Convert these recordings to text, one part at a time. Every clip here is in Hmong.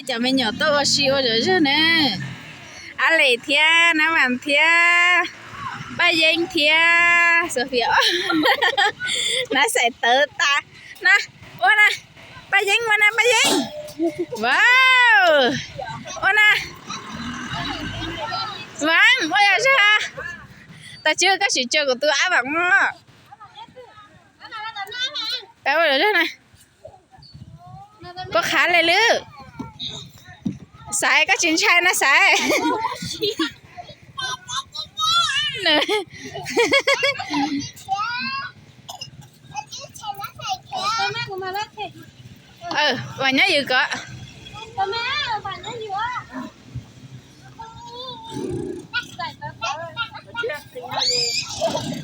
Cov me nyuam tuaj ua si ua zom zaws na. Ab Lis thiab Nab Vas thiab Paj Yeeb thiab Sofia. Nab xaim tawv tas na. Ua na, Paj Yeeb ua na, Paj Yeeb. Wow, ua na. Vas, ua zom zaws. Tag tsis koj sim tso kuv tus Ab Vas ua. Peb ua zom zaws na. Puas qhav li lwm? Xaiv, koj tsis ntshai na Xaiv? Vas nyob ywg kov.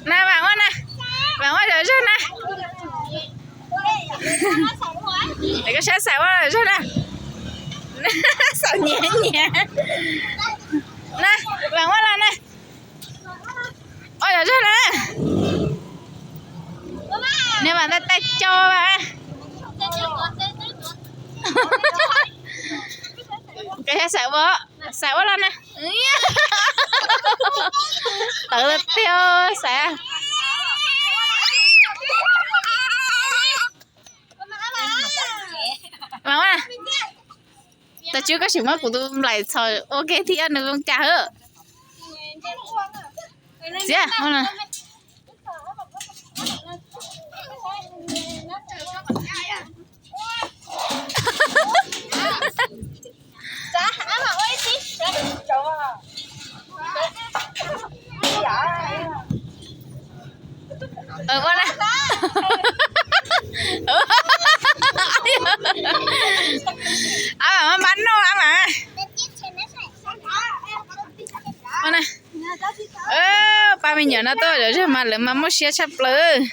Na Vas ua na, Vas ua zom zaws na. Koj saib Xaiv ua zom zaws na. Xaiv nyiav nyiav. Na, Vas ua los na. Ua zom zaws na. Nab Vas tab tais co Vas. Koj saib Xaiv ua, Xaiv ua los na. Tawv tiag Xaiv. Mas ua na. Tag tsis koj sim muab kuv tus nplaim txhom ua ke thiab nws zoo cas hwb. Txiav ua na. Ua na. Ab Vas mas noj Ab Vas. Ua na. Pab me nyuam no tuaj zom zaws mas lawv mas muaj siab tshaj plaws.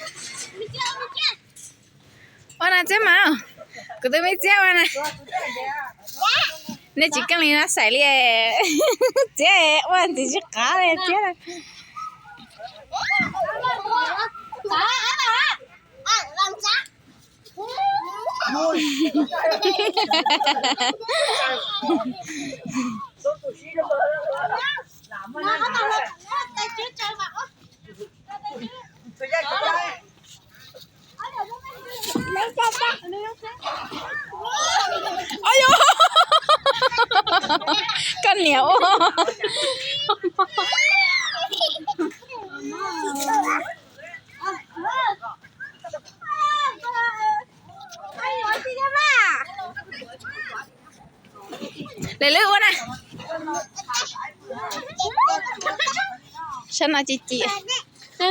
Ua na Txiab mas, kuv tus me Txiab ua na. Nej tsis keej li no Xaiv li. Txiab ua ntxiv tsis qab li Txiab. Koj niam ua. Lwm lwm ua na. Sab no ci ci. Mas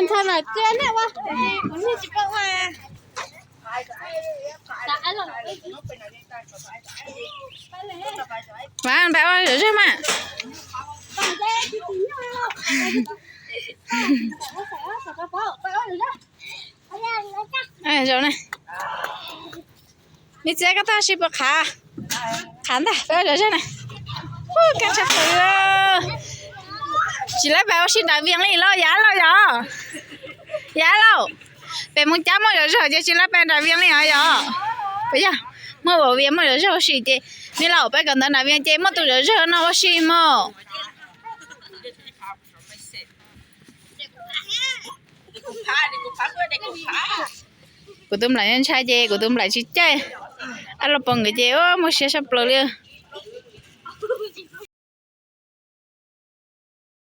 peb ua zom zaws mas. Zaum na. Me Txiab koj tag sib puas qhav? Qhav ntag, peb ua zom zaws na. Keej tshaj plaws. Tsis laib peb ua si nram Vias li los yav lauj yog? Yav lauj. Peb Hmoob Cab muaj zom zaws ces tsis laib peb nram Vias li os yog? Puas yog? Muaj ua Vias muaj zom zaws ua si ces, nej los peb kawm ntawv nram Vias ces muaj tus zom zaws no ua si mog. Kuv tus nplaim ntshai ces kuv tus nplaim tsis caij. Ab Los Pov nkawd ces muaj siab tshaj plaws li.